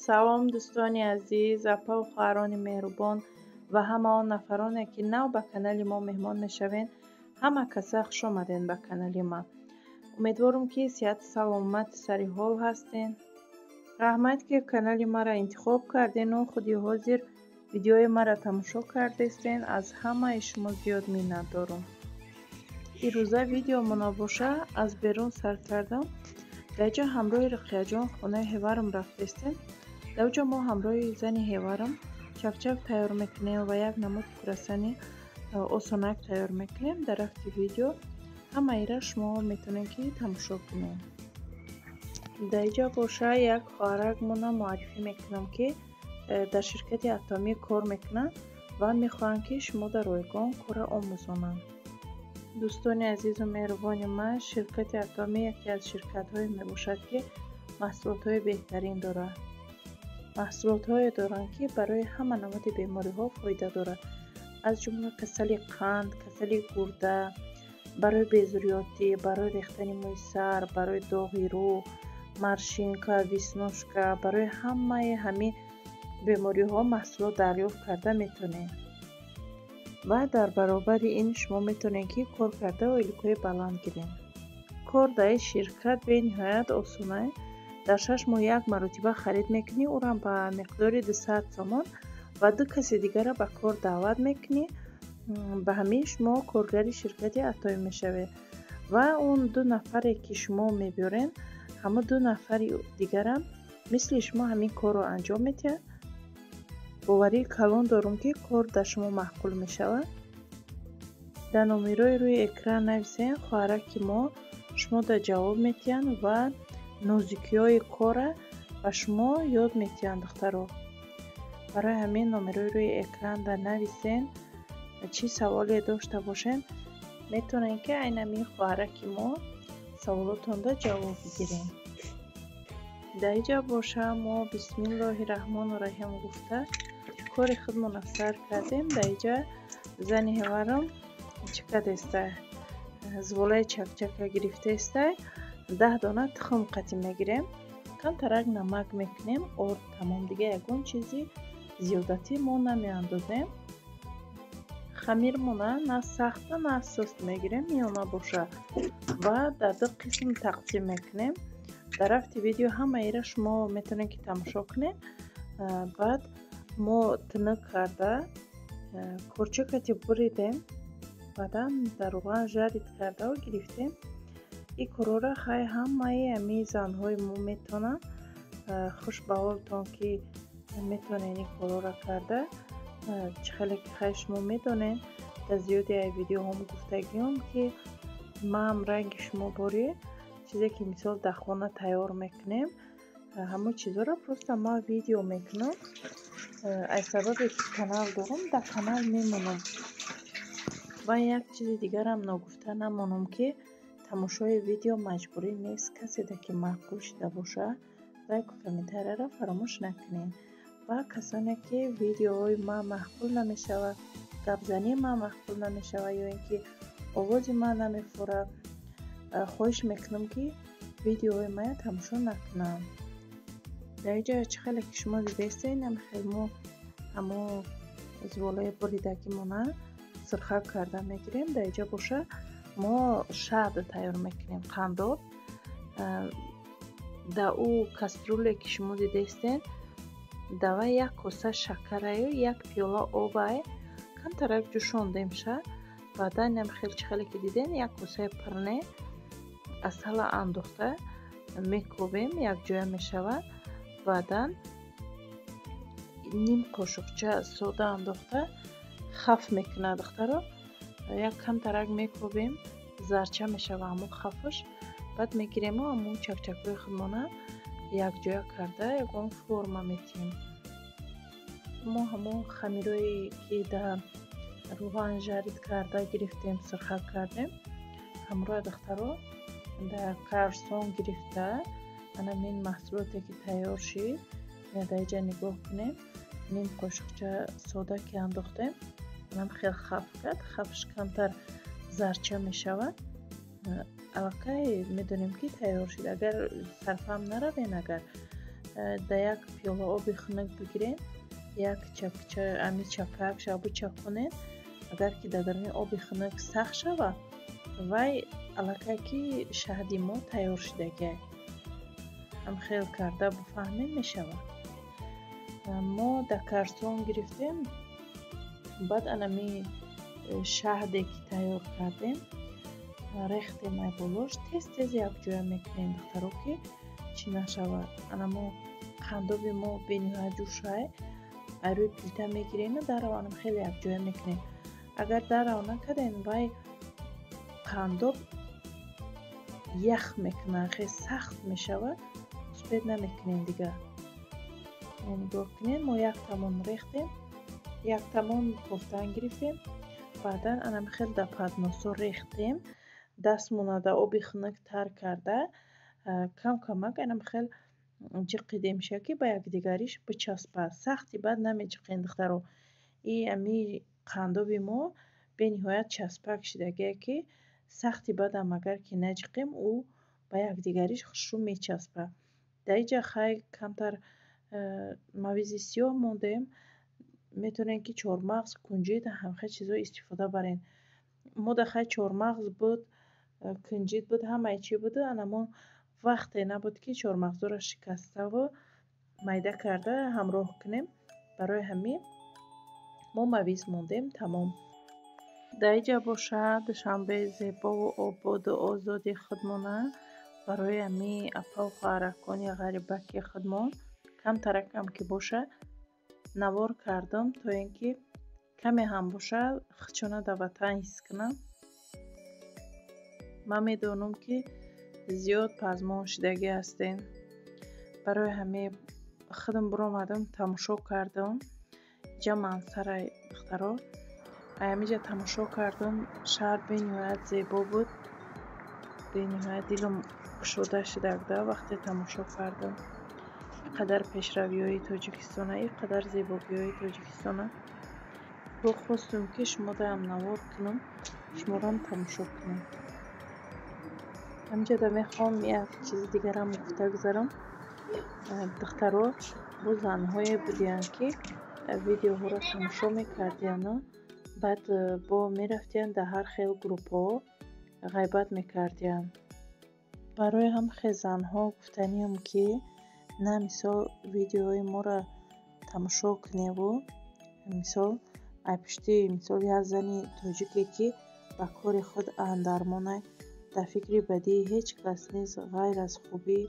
Салом, дӯстони азиз, апаву хоҳарони меҳрубон ва ҳама он нафароне, ки нав ба канали мо меҳмон мешавед. Ҳама каса хуш омадед ба канали ман. Умедворам, ки сиҳату саломат, сари ҳол ҳастен. Раҳмат, ки канали маро интихоб кардену худи ҳозир видеои маро тамошо кардестен. Аз ҳамаи шумо зиёд миннат дорам. Ирӯза видеомона боша аз берун сар кардам. Дар ҷо ҳамроҳи Руқияҷон хонаи ҳеварам рафтестем. Дар ҷо мо ҳамроҳи зани ҳеварам чакчак тайёр мекунем ва як намуд курасани осонак тайёр мекунем. Дар рафти видео ҳамаира шумо метавонед, ки тамошо кунед. Дар инҷо боша як хоҳаракмона муаррифӣ мекунам, ки дар ширкати Атомӣ кор мекунанд ва мехоҳанд, ки шумо дар ройгон корро омӯзонанд. Дӯстони азизу меҳрубони ман, ширкати Атомӣ яке аз ширкатҳое мебошад, ки маҳсулотҳои беҳтарин дорад. Маҳсулотҳое доранд, ки барои ҳама намуди бемориҳо фоида дорад, аз ҷумла касали қанд, касали гурда, барои безурётӣ, барои рехтани мӯи сар, барои доғи рӯ, морщинка, веснушка. Барои ҳамаи ҳамин бемориҳо маҳсулот дарёфт карда метавонед ва дар баробари ин шумо метавонед, ки кор карда ойликҳои баланд гиред. Кор дар ин ширкат бениҳоят осона. Дар 6 моҳ як маротиба харид мекунӣ, ӯрам ба миқдори 200 сомон, ва ду каси дигарро ба кор даъват мекунӣ. Ба ҳамин шумо коргари ширкати Атомӣ мешавед ва он ду нафаре, ки шумо мебиёред, ҳамон ду нафари дигарам мисли шумо ҳамин корро анҷом медиҳад. Боварии калон дорум, ки кор дар шумо маъқул мешавад. Дар номерои рӯи экран нависем, хоҳараки мо шумода ҷавоб медиҳанд ва нозукиҳои корра ба шумо ёд медиҳанд. Духтаро, барои ҳамин номерои рӯи экранда нависен. Чӣ саволе дошта бошед, метавонед, ки айнан ин хоҳараки мо саволотонда ҷавоб бигиред. Дар инҷа боша мо бисмиллоҳи раҳмону раҳим гуфта кори худмонро сар кардем. Дар инҷа зани ҳеварам чӣ кардеста? Зволаи чакчака гирифтаеста. 10 дона тухм қатӣ мегирем, камтарак намак мекунем, орд, тамом. Дига ягон чизи зиёдатӣ мо намеандозем. Хамирмона на сахта, на суст мегирем, миёна боша ва дар ду қисм тақсим мекунем. Дар рафти видео ҳамаира шумо метавонед, ки тамошо кунед. Баъд мо тинук карда корчакати буридем, баъдан дар равған жарить кардаву гирифтем. Ин корҳоро хай ҳамаи ҳамин занҳои мо метавонанд. Хуш ба ҳолтон, ки метавонед ин корҳоро карда. Чӣ хеле ки хай шумо медонед, дар зиёди ай видеоҳом гуфтагиём, ки маам ранги шумо борӣ, чизе ки мисол дар хона тайёр мекунем, ҳамон чизҳоро просто ман видео мекунам. Аз сабабе ки канал дорам, дар канал мемонам. Ва як чизи дигарам ногуфта намонам, ки тамошои видео маҷбурӣ нест. Каседа ки маъқул шида бошад, лайку комментарияро фаромӯш накунед. Ва касоне ки видеоҳои ман маъқул намешавад, гапзании ман маъқул намешавад ё ин ки овози ман намефурад, хоҳиш мекунам, ки видеоҳои мая тамошо накунанд. Дар инҷа чӣ хеле ки шумо дидаистед, хел мо ҳамон зволаи буридагимона сирхак карда мегирем. Дар инҷа боша мо шаҳд тайёр мекунем, қандоб. Дар ӯ кастрюле, ки шумо дидаистед, давай як коса шакараю як пиёла обай камтарак ҷӯшондем ша. Баъдан ям хел, чӣ хеле ки дидем, як косаи пирне асала андохта мекӯбем, якҷоя мешавад. Баъдан ним қошуқча сода андохта хаф мекунад. Духтаро, як камтарак мекӯбем, зарча мешава ҳамон хафаш. Баъд мегирему ҳамон чакчакҳои худмона якҷоя карда ягон форма метиҳем. Мо ҳамон хамирое, ки дар равған жарить карда гирифтем, сирхак кардем, ҳамроҳ, духтаро, дар карсон гирифта, анамин маҳсулоте, ки тайёр шид, дар инҷа нигоҳ кунем, ним қошуқча сода ки андохтем, анам хел хаф кард. Хафш камтар зарча мешавад. Аллакай медонем, ки тайёр шид. Агар сарфам наравен, агар Дар як пиёла оби хунук бигирен, як ами чапак шава бичаконед. Агар ки дар даруни оби хунук сахт шава, вай аллакай ки шаҳди мо тайёр шудагиай. Ҳам хел карда бифаҳмем, мешавад. Мо дар карсон гирифтем, баъд анами шаҳде ки тайёр кардем, рехтем ай болош, тез тез якҷоя мекунем, духтаро, ки чӣ нашавад. Анамо қандоби мо бениҳоят ҷӯшай, ай рӯи плита мегирему дарав анам хеле якҷоя мекунем. Агар дарав накардем, вай қандоб ях мекунад, хеле сахт мешавад, успеть намекунем дигар. Нигоҳ кунед, мо як тамон рехтем, як тамон кофтан гирифтем, баъдан анам хел дар подносо рехтем, дастмона дар оби хунук тар карда, кам камак анам хел ҷиқидем ша, ки ба якдигариш бичаспад. Сахти бад намеҷиқем, духтаро. И ами қандоби мо бениҳоят часпак шудагие, ки сахти бадам агар ки наҷиқем, ӯ ба якдигариш хушрӯ мечаспад. Дар инҷа хай камтар мавизи сиёҳ мондем, метавонем ки чормағз, кунҷид, ҳамхел чизҳо истифода барем. Мо дар хай чормағз буд, кунҷид буд, ҳамаи чӣ буду, анамон вақте набуд, ки чормағзҳоро шикаставу майда карда ҳамроҳ кунем. Барои ҳамин мо мавиз мондем, тамом. Дар инҷа бошад, Душанбеи зебову ободу озоди худмона барои ҳамин апаву хоҳаракони ғарибаки худмон камтаракам ки боша навор кардам, то ин ки каме ҳам боша худшона дар ватан ҳис кунам. Ман медонам, ки зиёд пазмон шудагӣ ҳастем. Барои ҳамин худам биромадам, тамошо кардам. Инҷа мансарай, духтаро. Ҳаминҷа тамошо кардам, шаҳр бениҳоят зебо буд. Бениҳоят дилам кушода шуда вақте тамошо кардам. Ин қадар пешравиҳои Тоҷикистона, ин қадар зебогиҳои Тоҷикистона. Бо хостум, ки шумодаам навор кунам, шуморам тамошо кунем. Ҳаминҷода мехоҳам як чизи дигарам гуфта гузарам. Духтаро, бо занҳое будиянд, ки видеоҳоро тамошо мекардияну баъд бо мерафтиянд, дар ҳар хел группҳо ғайбат мекардиянд. Барои ҳам хел занҳо гуфтаниам, ки на мисол видеоҳои моро тамошо куневу мисол ай пушти мисол як зани тоҷике, ки ба кори худ андармонай, дар фикри бадии ҳеҷ кас нест ғайр аз хубӣ,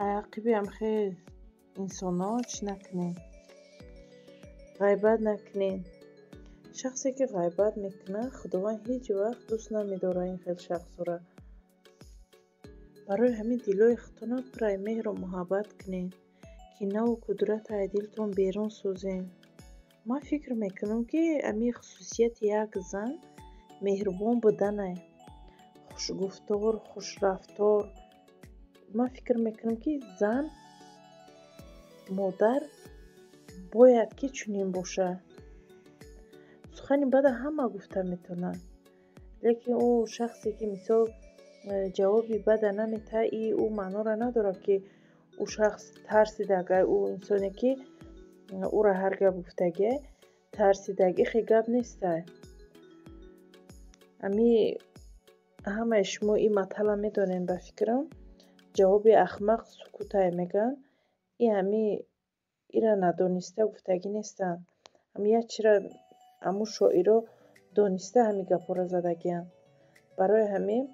ай ақиби ҳамхел инсонҳо чӣ накунем, ғайбат накунем. Шахсе ки ғайбат мекунад, Худованд ҳеҷ вақт дӯст намедорад ин хел шахсҳоро. Барои ҳамин дилҳои худтонро пурай меҳру муҳаббат кунед, кинаву кудурат ай дилтон берун созед. Ман фикр мекунам, ки ҳамин хусусияти як зан меҳрубон буданай, хушгуфтор, хушрафтор. Ман фикр мекунам, ки зан, модар бояд ки чунин бошад. Сухани бада ҳама гуфта метавонад, лекин ӯ шахсе ки мисол ҷавоби бада наметаҳад, и ӯ маъноро надорад, ки ӯ шахс тарсида. Агар ӯ инсоне ки ӯро ҳар гап гуфтагиай тарсидаг, ихе гап нестай. Ами ҳамаи шумо ин матала медонед, ба фикрам, ҷавоби ахмақ сукутай мегӯянд. И ҳами ира надониста гуфтагӣ нестанд. Ҳами як чира ҳамун шоиро дониста ҳамин гапҳоро задагианд. Барои ҳамин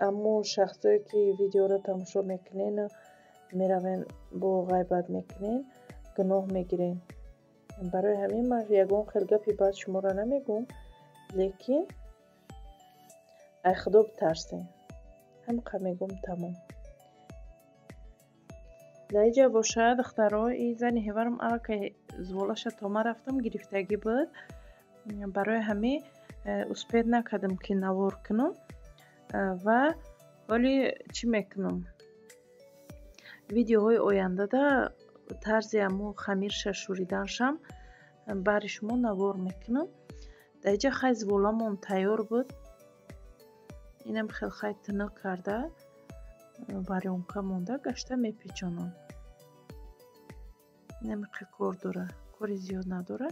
ҳамун шахсое ки видеоро тамошо мекунену меравен, бо ғайбат мекунен, гуноҳ мегирен. Барои ҳамин ман ягон хел гапи бад шуморо намегӯм, лекин ай Худо битарсен. Ҳамқа мегӯм, тамом. Дар инҷа бошад, духтаро, и зани ҳеварам аллакай зволаша то ман рафтам гирифтагӣ буд. Барои ҳамин успеть накардам, ки навор кунам, ва вале чӣ мекунам, видеоҳои ояндада тарзи ҳамун хамирша шӯриданшам баҳри шумо навор мекунам. Дар инҷа хай зволамон тайёр буд. Инам хел хай тунук карда. варёнка монда гашта мепечонанд. Инамиқа кор дора, кори зиёд надора.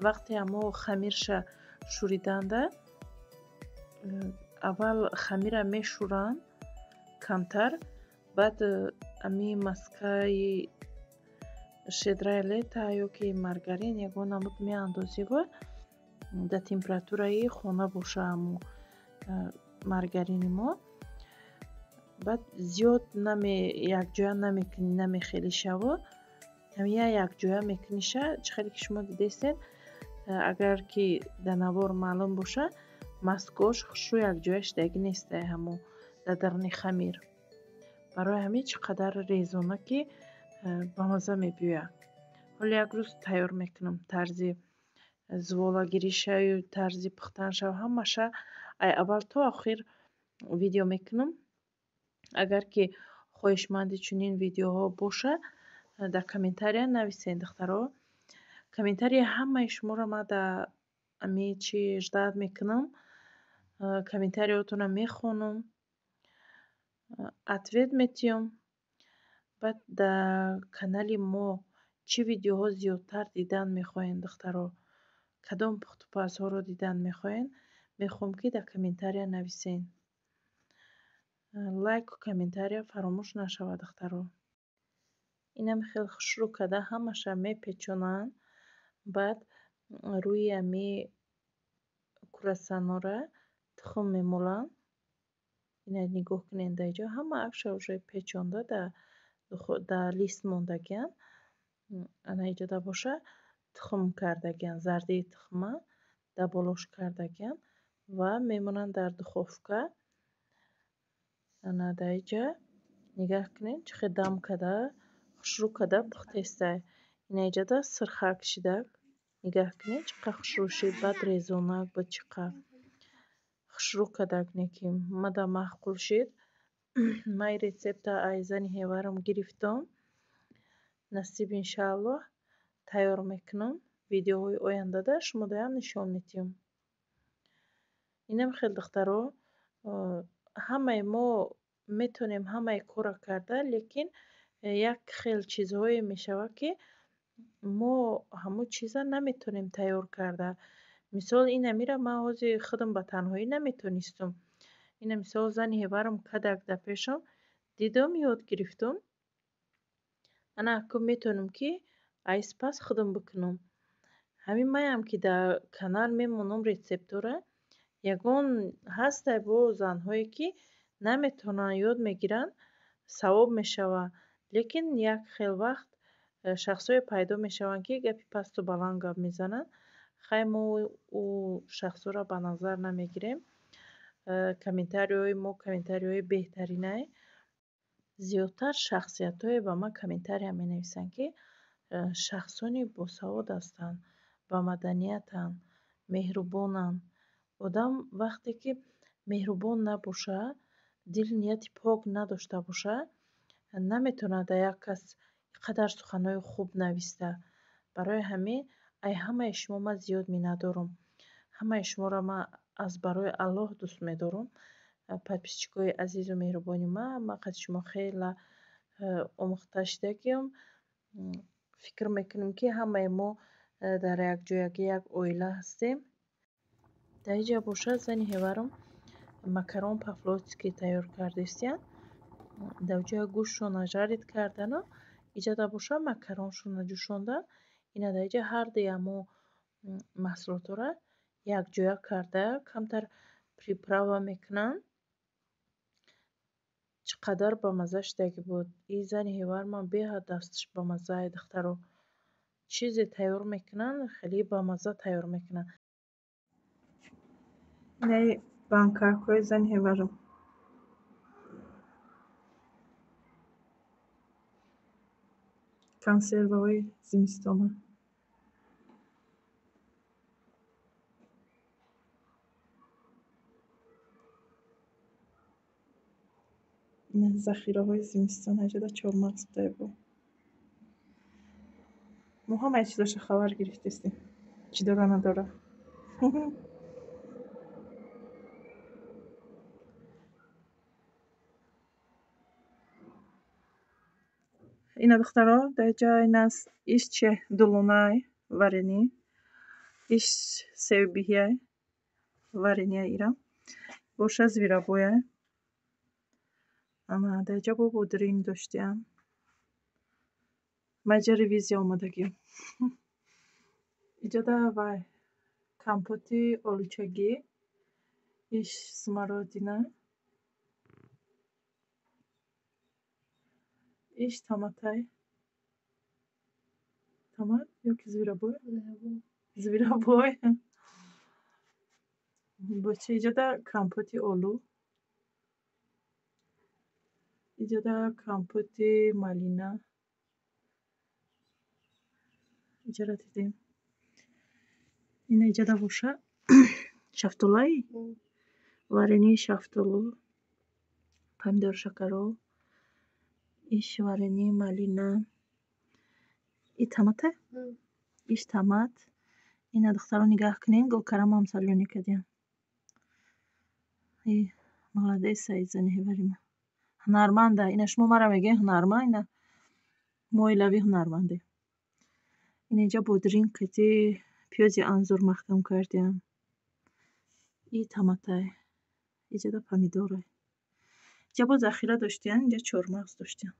Вақте ҳамо хамирша шӯриданда, аввал хамира мешӯранд камтар, баъд ами маскаи щедрая лета ё ки маргарин ягон намуд меандозиву дар температураи хона боша ҳамо маргарини мо. Баъд зиёд якҷоя намекунӣ, намехелишаву ҳамия якҷоя мекуниша. Чӣ хеле ки шумо дидестед, агар ки дар навор маълум боша, маскош хушрӯ якҷоя шидагӣ нестай ҳамо дар даруни хамир. Барои ҳамин чӣ қадар резона ки бамаза мебиёяд. Ҳоло як рӯз тайёр мекунам тарзи зуволагиришаю тарзи пухтанша, ҳамаша ай аввал то охир видео мекунам. Агар ки хоҳишманди чунин видеоҳо боша, дар комментария нависед, духтаро. Комментарияи ҳамаи шуморо ман дар ами чи ждать мекунам. Комментариҳотонро мехонам, ответ метиҳам. Баъд дар канали мо чӣ видеоҳо зиёдтар дидан мехоҳед, духтаро? Кадом пухтупазҳоро дидан мехоҳед? Мехоҳам ки дар комментария нависед. Лайку комментария фаромӯш нашавад, духтаро. Инам хеле хушрӯ карда ҳамаша мепечонанд. Баъд рӯи ами курасанора тухм мемоланд. Ина нигоҳ кунед, дар инҷо ҳама акша уже печонда дар лист мондагианд. Ана иҷода боша тухм кардагианд, зардии тухма дар болош кардагианд ва мемонанд дар духовка. Ана дар инҷа нигаҳ кунед, чӣ хел дам карда, хушрӯ карда пухтестай. Ина иҷода сирхак шидак. Нигаҳ кунед, чӣ қадр хушрӯ шид, баъд резонак буд, чӣ қадр хушрӯ кардак неки мада маъқул шид. Ман ин рецепта аз зани ҳеварам гирифтам. Насиб иншааллоҳ тайёр мекунам. Видеоҳои ояндада шумодаям нишон медиҳам. Инам хел, духтаро, ҳамаи мо метавонем ҳамаи корро карда, лекин як хел чизҳое мешавад, ки мо ҳамон чиза наметавонем тайёр карда. Мисол, ин амира ман ҳозир худам ба танҳоӣ наметонистам. Ина мисол зани ҳеварам кадак дар пешам дидам, ёд гирифтам. Ана акнун метавонам ки айс пас худам бикунам. Ҳамин маям ки дар канал мемонам рецептора, ягон ҳастай бо занҳое ки наметавонанд, ёд мегиранд, савоб мешавад. Лекин як хел вақт шахсҳое пайдо мешаванд, ки гапи пасту баланд гап мезананд. Хай, мо ӯ шахсҳоро ба назар намегирем. Комментариҳои мо комментариҳои беҳтаринай. Зиёдтар шахсиятҳое ба ман комментария менависанд, ки шахсони босавод ҳастанд, бамаданиятанд, меҳрубонанд. Одам вақте ки меҳрубон набошад, дилу нияти пок надошта бошад, наметавонад дар як кас ин қадар суханҳои хуб нависта. Барои ҳамин ай ҳамаи шумо ман зиёд миннатдорам. Ҳамаи шуморо ман аз барои Аллоҳ дӯст медорам. Подписчикои азизу меҳрубони ман, ман қадри шумо хеле омӯхта шидагиам. Фикр мекунем, ки ҳамаи мо дар якҷоягӣ як оила ҳастем. Дар инҷа бошад зани ҳеварам макарон по-флотски тайёр кардистиянд. Дар ҷоя гӯштшонро жарить кардану иҷода бошад макароншонро ҷӯшондан. Ина дар инҷа ҳар дуи ҳамо маҳсулотҳоро якҷоя карда камтар приправа мекунанд. Чӣ қадар бамазза шидагӣ буд. Ин зани ҳевар ман беҳад дасташ бамаззае, духтаро. Чизе тайёр мекунанд, хеле бамазза тайёр мекунанд. Инаи банкакҳои зани ҳеварам. Консерваҳои зимистона. Ина захираҳои зимистона иҷода чормағз будае бо. Мо ҳамаи чизоша хабар гирифтестем. Чӣ дора надора. Ина, духтаро, дар ҷа инас иш че дулунай варенье, иш севбиҳияй варенье, ира боша зверобой ай. Ана, дар ҷа бо бодринг доштиям. Ма иҷа ревизия омадагим. Иҷода вай компоти олучагӣ, иш смородина, иш томатай, томат ёки зверобой, зверобой боча. Иҷода компоти олу, иҷода компоти малина. Иҷара дидем. Ина, иҷода боша шафтолаи варенье, шафтолу, помидор, шакаро, иш варенье малина, и томата, иш томат. Ина, духтаро, нигаҳ кунед, гулкарамам солёный кардиям. И молодец ай зани ҳеварима, ҳунарманда. Ина, шумо мара мегӯед ҳунарманд, ина мо илави ҳунармандем. Ина, инҷа бодринг кати пиёзи анзур маҳкам кардиам. И томатай, иҷода помидорай. Инҷа боз захира доштиян, инҷа чормағз доштиян.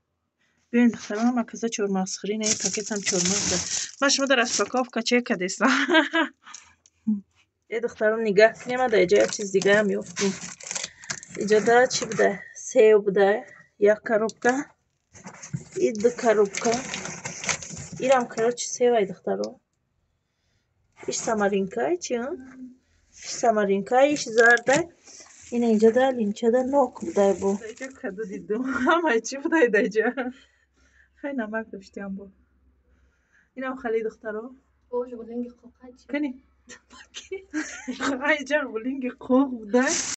Биёед, духтарон, ҳама каза чормағзхӯрӣ. Ина, ин пакетам чормағз. Ман шумо дар распаковка чек кардестам. Э, духтарон, нигаҳ кунед, ман дар инҷа як чиз дигаам ёфтум. Иҷода чӣ буда? Сев буда, як коробка и ду коробка. Ирам, короче, севай, духтаро. Иш самаринкай чи, иш самаринкай, иш зардай. Ина, инҷода линчада нок будай. Бо инҷа каду дидум, ҳамаи чӣ будай дар инҷа. Хай, намак доштиам бо. Инам хали, духтаро, кани, инҷа ғулинги қоғ будай.